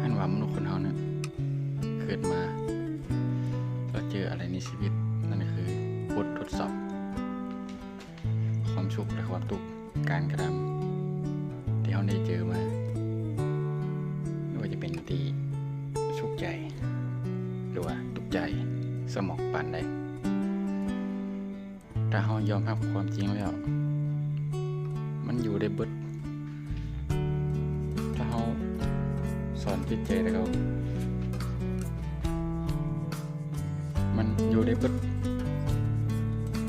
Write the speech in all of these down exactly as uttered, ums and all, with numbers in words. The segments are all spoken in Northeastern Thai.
อันว่ามนุษย์คนเฮาเนี่ยเกิดมาแล้วเจออะไรในชีวิต นั่นคือบททดสอบ ความสุขและความทุกข์ การกระทำที่เฮาได้เจอมา ไม่ว่าจะเป็นที่สุขใจ หรือว่าทุกข์ใจสมองปานใด ถ้าเฮายอมรับความจริงแล้ว มันอยู่ได้เบิด ถ้าเฮาสอนจิตใจแล้ว มันอยู่ได้เบิด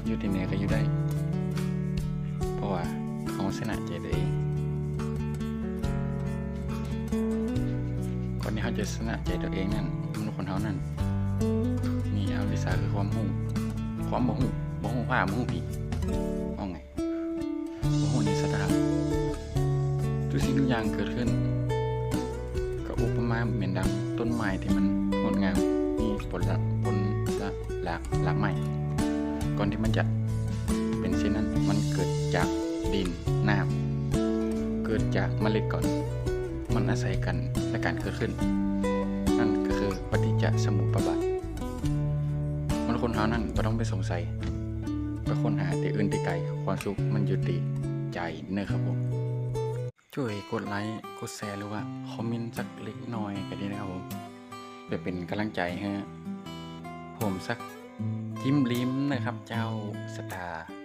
อยู่ที่ไหนก็อยู่ได้ เพราะว่าเฮาชนะใจตัวเอง ก่อนที่เฮาจะชนะใจตัวเองนั่น มนุษย์คนเฮานั่น มีอวิชชาคือความรู้ ความบ่รู้ บ่รู้ฟ้าบ่รู้ผี ว่าไง บ่รู้ในชะตา ทุกสิ่งทุกอย่างเกิดขึ้น ก็อุปมาเหมือนดังต้นไม้ที่มันงดงาม มีผลละ ผลละหลาก หลากไม้ ก่อนที่มันจะเป็นเช่นนั้น มันเกิดจากดิน น้ำ เกิดจากเมล็ดก่อน มันอาศัยกันและกันเกิดขึ้น นั่นก็คือปฏิจจสมุปบาท มนุษย์คนเฮานั่นบ่ต้องไปสงสัย ไปค้นหาที่อื่นที่ไกล ความสุขมันอยู่ที่ใจเนอะครับผม ช่วยกดไลค์ กดแชร์ หรือว่าคอมเมนต์สักเล็กน้อยก็ดีนะครับผม เพื่อเป็นกำลังใจให้ผมสักจิมลิมนะครับ เจ้าสตาร์